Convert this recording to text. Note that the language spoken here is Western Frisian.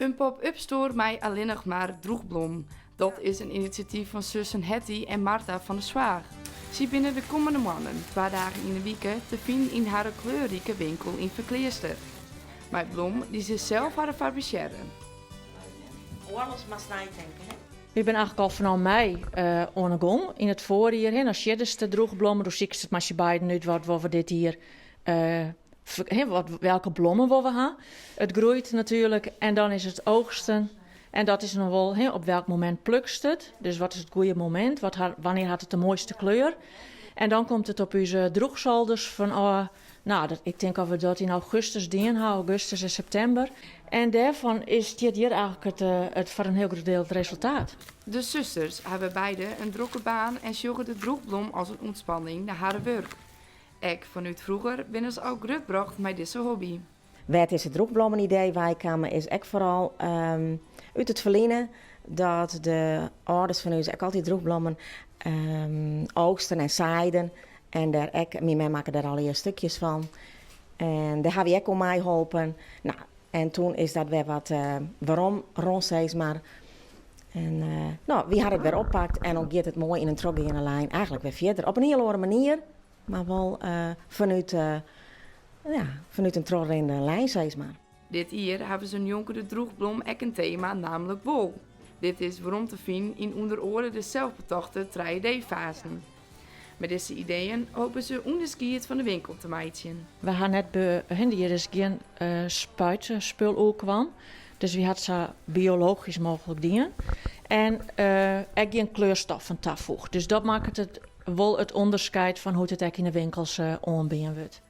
In pop-up store mei allinnich mar drûchblom. Dat is in inisjatyf fan sussen Hetty en Martha van der Zwaag. Sy binne de kommende moannen, twa dagen yn 'e wike, te finen yn harren kleurrike winkel yn Feankleaster. Mei blom dy't se sels hawwe fabrisearre. Oarlochs moatst neitinke, hè? Wy binne eigentlik al fanôf mei oan 'e gong. Yn it foarjier, hè, dan siedest de drûchblommen. Doe sykst it mei syn beiden út wat wolle we dit jier, hè, wat, welke blommen wolle we ha. It groeit natuerlik en dan is it oogsten. En dat is noch wol, hè, op welk momint plukst it. Dus wat is it goede momint, wat ha, wannear hat it de moaiste kleur. En dan komt it op ús drûchsolders fanôf, nou, dat, ik tink dat we dat yn augustus dien ha, augustus en septimber. En dêrfan is dit hjir eigentlik it foar in hiel grut diel it resultaat. De susters hawwe beide in drokke baan en sjogge de drûchblom as in ûntspanning nei harren wurk. Ek fanút froeger binne se al grutbrocht mei dizze hobby. Wêr't dizze drûchblommen-idee weikaam is ek foaral út it ferline dat de âlders fan ús ek altyd drûchblommen oogsten en saaiden. En dêr ek, myn mem makke dêr allegear stikjes fan. En dêr ha wy ek oan meiholpen. Nou, en toen is dat wer wat werom rûn, sis mar. En no, wy ha it wer oppakt en dan giet it moai yn in trochgeande lijn eigentlik wer fierder. Op in hiel oare manier, mar wol fanút, ja, fanút in trochrinnende lijn, sis mar. Dit jier hawwe se njonken de drûchblom ek in tema, nammentlik wol. Dit is werom te finen yn ûnder oare de selsbetochte 3D-fazen. Mei dizze ideeën hoopje se ûnderskied fan de winkel te meitsjen. We ha net be, hjir is gjin spuitspul oerkwam, dus wy ha it sa biologysk mooglik dien. En ek gjin kleurstoffen tafoegd. Dus dat makket it wol it ûnderskied fan hoe't it ek yn de winkels oanbean wurdt.